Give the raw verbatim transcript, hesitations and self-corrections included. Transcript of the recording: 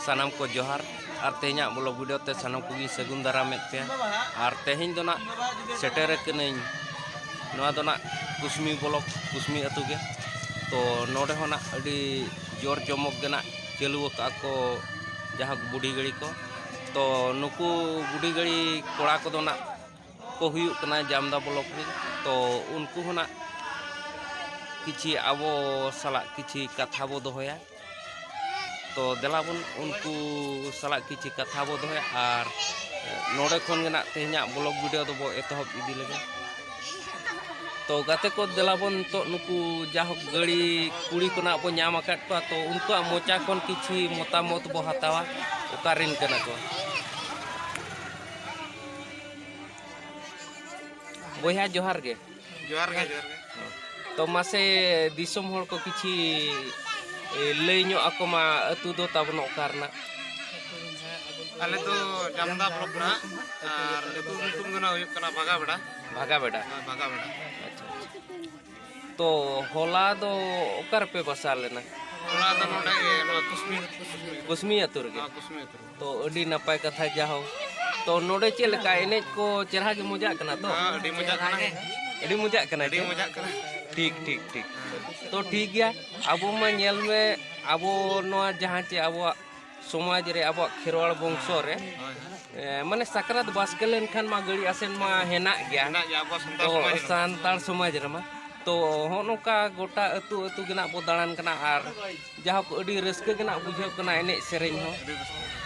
ᱥᱟᱱᱟᱢ ᱠᱚ ᱡᱚᱦᱟᱨ᱾ ᱟᱨ ᱛᱮᱦᱮᱧᱟᱜ ᱵᱞᱚᱜ ᱵᱷᱤᱰᱤᱭᱳ ᱛᱮ ᱥᱟᱱᱟᱢ ᱠᱚᱜᱮᱧ ᱥᱟᱹᱜᱩᱱ ᱫᱟᱨᱟᱢᱮᱫ ᱯᱮᱭᱟ᱾ ᱟᱨ ᱛᱮᱦᱮᱧ ᱫᱚ ᱱᱟᱜ ᱥᱮᱴᱮᱨ ᱟᱠᱟᱱᱟᱹᱧ, ᱱᱚᱣᱟ ᱫᱚ ᱱᱟᱜ ᱠᱩᱥᱢᱤ ᱵᱞᱚᱠ, ᱠᱩᱥᱢᱤ ᱟᱹᱛᱩ ᱜᱮ᱾ ᱛᱚ ᱱᱚᱰᱮ ᱦᱚᱸ ᱱᱟᱜ ᱟᱹᱰᱤ ᱡᱳᱨ ᱡᱚᱢᱚᱠ ᱜᱮ ᱱᱟᱜ ᱪᱟᱹᱞᱩ ᱟᱠᱟᱫᱼᱟ ᱠᱚ ᱡᱟᱦᱟᱸ ᱵᱩᱰᱷᱤ ᱜᱟᱹᱲᱤ ᱠᱚ᱾ ᱛᱚ ᱱᱩᱠᱩ ᱵᱩᱰᱷᱤ ᱜᱟᱹᱲᱤ ᱠᱚᱲᱟ ᱠᱚᱫᱚ ᱱᱟᱜ ᱠᱚ ᱦᱩᱭᱩᱜ ᱠᱟᱱᱟ ᱡᱟᱢᱫᱟ ᱵᱞᱚᱠ ᱨᱮᱱ᱾ ᱛᱚ ᱩᱱᱠᱩ ᱦᱚᱸ ᱱᱟᱜ ᱠᱤᱪᱷᱤ ᱟᱵᱚ ᱥᱟᱞᱟᱜ ᱠᱤᱪᱷᱤ ᱠᱟᱛᱷᱟ ᱵᱚ ᱫᱚᱦᱚᱭᱟ᱾ ᱛᱚ ᱫᱮᱞᱟ ᱵᱚᱱ ᱩᱱᱠᱩ ᱥᱟᱞᱟᱜ ᱠᱤᱪᱷᱤ ᱠᱟᱛᱷᱟ ᱵᱚ ᱫᱚᱦᱚᱭᱟ ᱟᱨ ᱱᱚᱰᱮ ᱠᱷᱚᱱ ᱜᱮ ᱱᱟᱜ ᱛᱮᱦᱮᱧᱟᱜ ᱵᱞᱚᱜ ᱵᱷᱤᱰᱤᱭᱳ ᱫᱚᱵᱚ ᱮᱛᱚᱦᱚᱵ ᱤᱫᱤ ᱞᱮᱜᱮ᱾ ᱛᱚ ᱜᱟᱛᱮ ᱠᱚ, ᱫᱮᱞᱟ ᱵᱚᱱ ᱱᱤᱛᱚᱜ ᱱᱩᱠᱩ ᱡᱟᱦᱳᱠ ᱜᱟᱹᱲᱤ ᱠᱩᱲᱤ ᱠᱚ ᱱᱟᱜ ᱵᱚ ᱧᱟᱢ ᱟᱠᱟᱫ ᱠᱚᱣᱟ, ᱛᱚ ᱩᱱᱠᱩᱣᱟᱜ ᱢᱚᱪᱟ ᱠᱷᱚᱱ ᱠᱤᱪᱷᱤ ᱢᱚᱛᱟᱢᱚᱛ ᱵᱚ ᱦᱟᱛᱟᱣᱟ, ᱚᱠᱟ ᱨᱮᱱ ᱠᱟᱱᱟ ᱠᱚ᱾ ᱵᱚᱭᱦᱟ ᱡᱚᱦᱟᱨ ᱜᱮ᱾ ᱡᱚᱦᱟᱨ ᱜᱮ, ᱡᱚᱦᱟᱨ ᱜᱮ᱾ ᱛᱚ ᱢᱟᱥᱮ ᱫᱤᱥᱚᱢ ᱦᱚᱲ ᱠᱚ ᱠᱤᱪᱷᱤ, ᱮ, ᱞᱟᱹᱭ ᱧᱚᱜ ᱟᱠᱚ ᱢᱟ, ᱟᱹᱛᱩ ᱫᱚ ᱛᱟᱵᱚᱱ ᱚᱠᱟ ᱨᱮᱱᱟᱜ? ᱟᱞᱮ ᱫᱚ ᱡᱟᱢᱫᱟ ᱵᱞᱚᱠ ᱨᱮᱱᱟᱜ, ᱟᱨ ᱟᱹᱛᱩ ᱧᱩᱛᱩᱢ ᱫᱚ ᱱᱟᱜ ᱦᱩᱭᱩᱜ ᱠᱟᱱᱟ ᱵᱷᱟᱜᱟᱵᱮᱲᱟ᱾ ᱵᱷᱟᱜᱟᱵᱮᱲᱟ᱾ ᱦᱳᱭ, ᱵᱷᱟᱜᱟᱵᱮᱲᱟ᱾ ᱟᱪᱪᱷᱟ, ᱟᱪᱪᱷᱟ᱾ ᱛᱚ ᱦᱚᱞᱟ ᱫᱚ ᱚᱠᱟ ᱨᱮᱯᱮ ᱵᱟᱥᱟ ᱞᱮᱱᱟ? ᱦᱚᱞᱟ ᱫᱚ ᱱᱚᱰᱮ ᱜᱮ, ᱱᱚᱣᱟ ᱠᱩᱥᱢᱤ, ᱠᱩᱥᱢᱤ᱾ ᱠᱩᱥᱢᱤ ᱟᱹᱛᱩ ᱨᱮᱜᱮ? ᱦᱮᱸ, ᱠᱩᱥᱢᱤ ᱟᱹᱛᱩ ᱨᱮ᱾ ᱛᱚ ᱟᱹᱰᱤ ᱱᱟᱯᱟᱭ ᱠᱟᱛᱷᱟ, ᱡᱟᱦᱳᱠ᱾ ᱛᱚ ᱱᱚᱰᱮ ᱪᱮᱫ ᱞᱮᱠᱟ ᱮᱱᱮᱡ ᱠᱚ ᱪᱮᱨᱦᱟ ᱜᱮ ᱢᱚᱡᱟᱜ ᱠᱟᱱᱟ ᱛᱚ? ᱦᱮᱸ, ᱟᱹᱰᱤ ᱢᱚᱡᱟᱜ ᱠᱟᱱᱟ᱾ ᱟᱹᱰᱤ ᱢᱚᱡᱟᱜ ᱠᱟᱱᱟ ᱟᱹᱰᱤ ᱪᱮ? ᱢᱚᱡᱟᱜ ᱠᱟᱱᱟ᱾ ᱴᱷᱤᱠ, ᱴᱷᱤᱠ, ᱴᱷᱤᱠ᱾ ᱛᱚ ᱴᱷᱤᱠ ᱜᱮᱭᱟ, ᱟᱵᱚ ᱢᱟ ᱧᱮᱞ ᱢᱮ, ᱟᱵᱚ ᱱᱚᱣᱟ ᱡᱟᱦᱟᱸ ᱪᱮ ᱟᱵᱚᱣᱟᱜ ᱥᱚᱢᱟᱡᱽ ᱨᱮ, ᱟᱵᱚᱣᱟᱜ ᱠᱷᱮᱨᱣᱟᱲ ᱵᱚᱝᱥᱚ ᱨᱮ, ᱦᱳᱭ, ᱦᱳᱭ᱾ ᱮ, ᱢᱟᱱᱮ ᱥᱟᱠᱨᱟᱛ ᱵᱟᱥᱠᱮ ᱞᱮᱱᱠᱷᱟᱱ ᱢᱟ ᱜᱟᱹᱲᱤ ᱟᱥᱮᱱ ᱢᱟ ᱦᱮᱱᱟᱜ ᱜᱮᱭᱟ᱾ ᱦᱮᱱᱟᱜ ᱜᱮᱭᱟ ᱟᱵᱚ ᱥᱟᱱᱛᱟᱲ ᱛᱚ ᱥᱚᱢᱟᱡᱽ ᱨᱮ᱾ ᱥᱟᱱᱛᱟᱲ ᱥᱚᱢᱟᱡᱽ ᱨᱮᱢᱟ᱾ ᱛᱚ ᱦᱚᱸᱜᱼᱚ ᱱᱚᱝᱠᱟ ᱜᱚᱴᱟ ᱟᱹᱛᱩ ᱟᱹᱛᱩ ᱜᱮ ᱱᱟᱜ ᱵᱚ ᱫᱟᱬᱟᱱ ᱠᱟᱱᱟ ᱟᱨ ᱡᱟᱦᱳᱠ ᱟᱹᱰᱤ ᱨᱟᱹᱥᱠᱟᱹ ᱜᱮ ᱱᱟᱜ ᱵᱩᱡᱷᱟᱹᱜ ᱠᱟᱱᱟ ᱮᱱᱮᱡ ᱥᱮᱨᱮᱧ ᱦᱚᱸ᱾ ᱟᱹᱰᱤ ᱨᱟᱹᱥᱠᱟᱹ᱾